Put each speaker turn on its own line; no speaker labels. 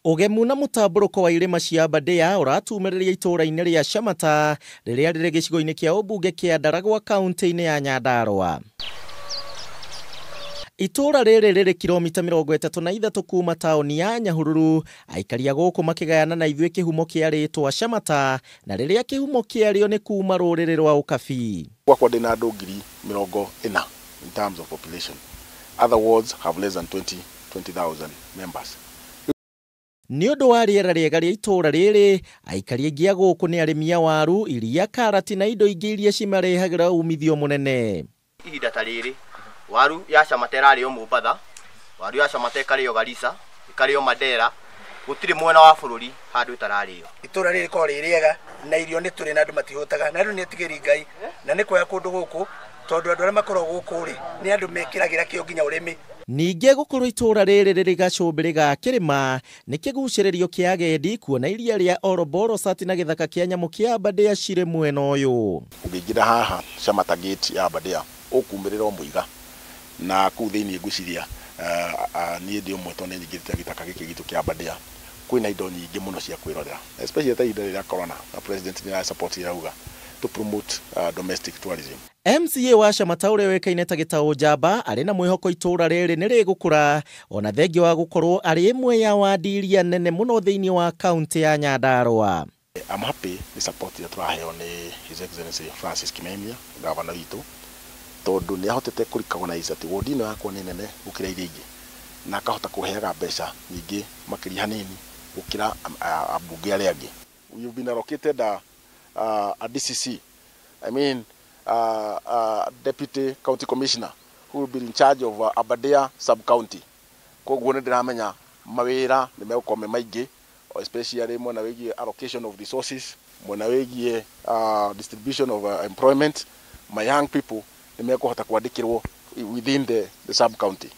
Ũgemu na mũtambũrũko wa irĩma cia Aberdare ũratumĩrĩria itũũra-inĩ rĩa Shamata rĩrĩa rĩrĩ gĩcigo-inĩ kĩa ũmbunge kĩa Ndaragwa kaunti-inĩ ya Nyandarua. Itũũra rĩrĩ rĩrĩ kilomita 33 kuma taũni ya Nyahururu, aikari a gũkũ makĩgayana na ithuĩ kĩhumo kĩa rĩtwa Shamata, na rĩrĩa kĩhumo kĩarĩo nĩ kuma rũrĩrĩ rwa Ũkabi.
Gwakwa ndĩna andũ 40,000 in terms of population. Other wards have less than 20,000 members.
Nĩ ũndũ wa rĩera rĩega rĩa itũũra rĩrĩ, aikari aingĩ a gũkũ nĩ arĩmi a waru, iria, karati na indo ingĩ iria cimarehagĩra umithio mũnene.
Ihinda ta rĩrĩ waru ya Shamata ĩrarĩo Mombatha, waru ya Shamata ĩkarĩo Garissa, ĩkarĩo Mandera, gũtirĩ mwena wa bũrũri handũ ĩtararĩo.
Itũũra rĩrĩ rĩkoragwo rĩ rĩega na irio nĩ tũrĩ na andũ matihũtaga na andũ nĩ etigĩri Ngai na nĩ kwega kũndũ gũkũ tondũ andũ arĩa makoragwo gũkũ rĩ nĩ andũ mekĩragĩra kĩo nginya ũrĩmi.
Ningĩ gũkorwo itũũra rĩrĩ rĩrĩ gacũmbĩrĩ ga kĩrĩma nĩ kĩgucĩrĩrio kĩa agendi kuona iria rĩa Oroborosat na gĩthaka kĩa nyamũ kĩa Aberdare cirĩ mwena ũyũ.
Ũngĩingĩra haha Shamata gate ya Aberdare ũkumĩrĩra o mũiga na kũu thĩinĩ ngwĩciria niĩ ndĩ ũmwe tondũ nĩ nyingĩrĩte gĩthaka gĩkĩ gitũ kĩa Aberdare. Kwĩna indo nyingĩ mũno cia kwĩrorera especially ta ihinda rĩrĩa corona na president nĩ ara support irauga to promote domestic tourism.
MCA wa Shamata ũrĩa ũĩkaine ta Gĩtaũ Njamba arĩ na mwĩhoko itũũra rĩrĩ nĩ rĩgũkũra ona thengia wa gũkorwo arĩ ĩmwe ya wandi iria nene mũno thĩinĩ wa kaunti ya Nyandarua.
I'm happy nĩ support ĩrĩa tũraheo nĩ His Excellency Francis Kimemia, gavana witũ, tondũ nĩ ahotete kũ recognize atĩ wodi ĩno yakwa nĩ nene gũkĩra iria ingĩ na akahota kũheaga mbeca nyingĩ makĩria hanini gũkĩra ambunge arĩa angĩ. We've been allocated a DCC, I mean Deputy County Commissioner who will be in charge of Aberdare sub-county. Koguo nĩ ndĩramenya mawĩra nĩ megũkorwo me maingĩ, especially mwena wĩgiĩ allocation of resources, mwena wĩgiĩ distribution of employment. My young people nĩ mekũhota kwandĩkĩrwo within the sub-county.